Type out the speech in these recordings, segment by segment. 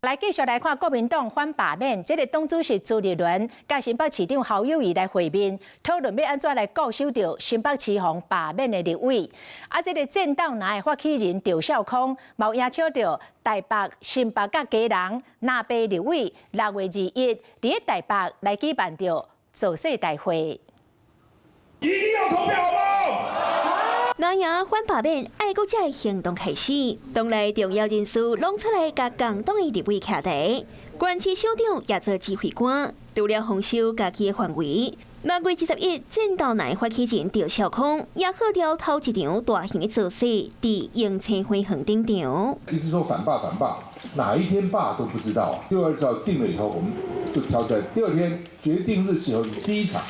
來繼續來看國民黨反罷免，這個黨主席朱立倫佮新北市長侯友宜來會面，討論欲按怎來固守著新北市予罷免的立委。啊，這個戰鬥藍的發起人趙少康，嘛有邀請著台北、新北佮基隆、藍白立委6月21佇咧台北來舉辦著造勢大會。一定要投票，好不好？藍營反罷免愛國者行動開始，黨內重要人士攏出來共共黨的立委徛台，縣市首長也做指揮官，除了封收家己的範圍。6月21，戰鬥藍發起人趙少康也號召頭一場大型的造勢，佇榮清花園登場。一直說反罷反罷，哪一天罷都不知道。6月20號定了以後，我們就挑在第二天決定日期後第一場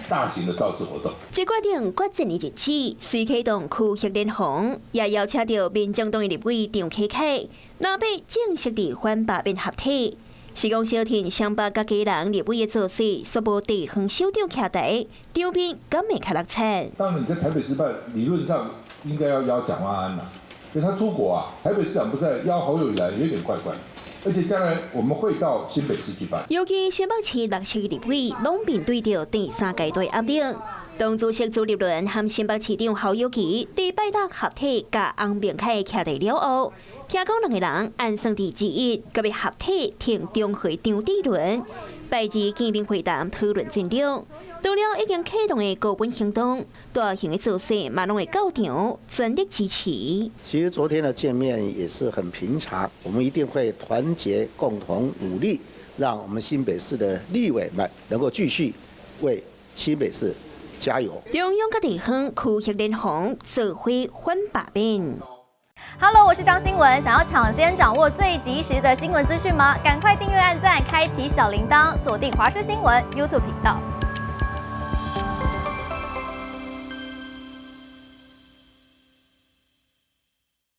大型的造勢活動。這決定決戰的日子，隨啟動區域聯防，也邀請著民眾黨的立委張啟楷，藍白正式佇反罷免合體。是講小田雙北佮基隆立委的造勢，煞無地方首長徛台，場面敢會較落差？當然你在台北市辦，理論上應該要邀蔣萬安啦，因為他出國啊，台北市長不在，邀侯友宜來有點怪怪。而且將來我們會到新北市去辦。尤其新北市六席立委攏面對著第三階段壓力，黨主席朱立倫和新北市長侯友宜佇拜六合體共洪明凱徛台了後，聽講兩個人按算佇二一閣欲合體挺中會張智倫，拜二見面會談討論進度。除了已經啟動的高本行動，大型的造勢嘛攏會到場，全力支持。其實昨天的見面也是很平常，我們一定會團結共同努力，讓我們新北市的立委們能夠繼續為新北市加油。中央佮地方區域聯防，做伙反罷免。 Hello，我是張新文。想要搶先掌握最及時的新聞資訊嗎？趕快訂閱、按讚、開啟小鈴鐺，鎖定華視新聞 YouTube 頻道。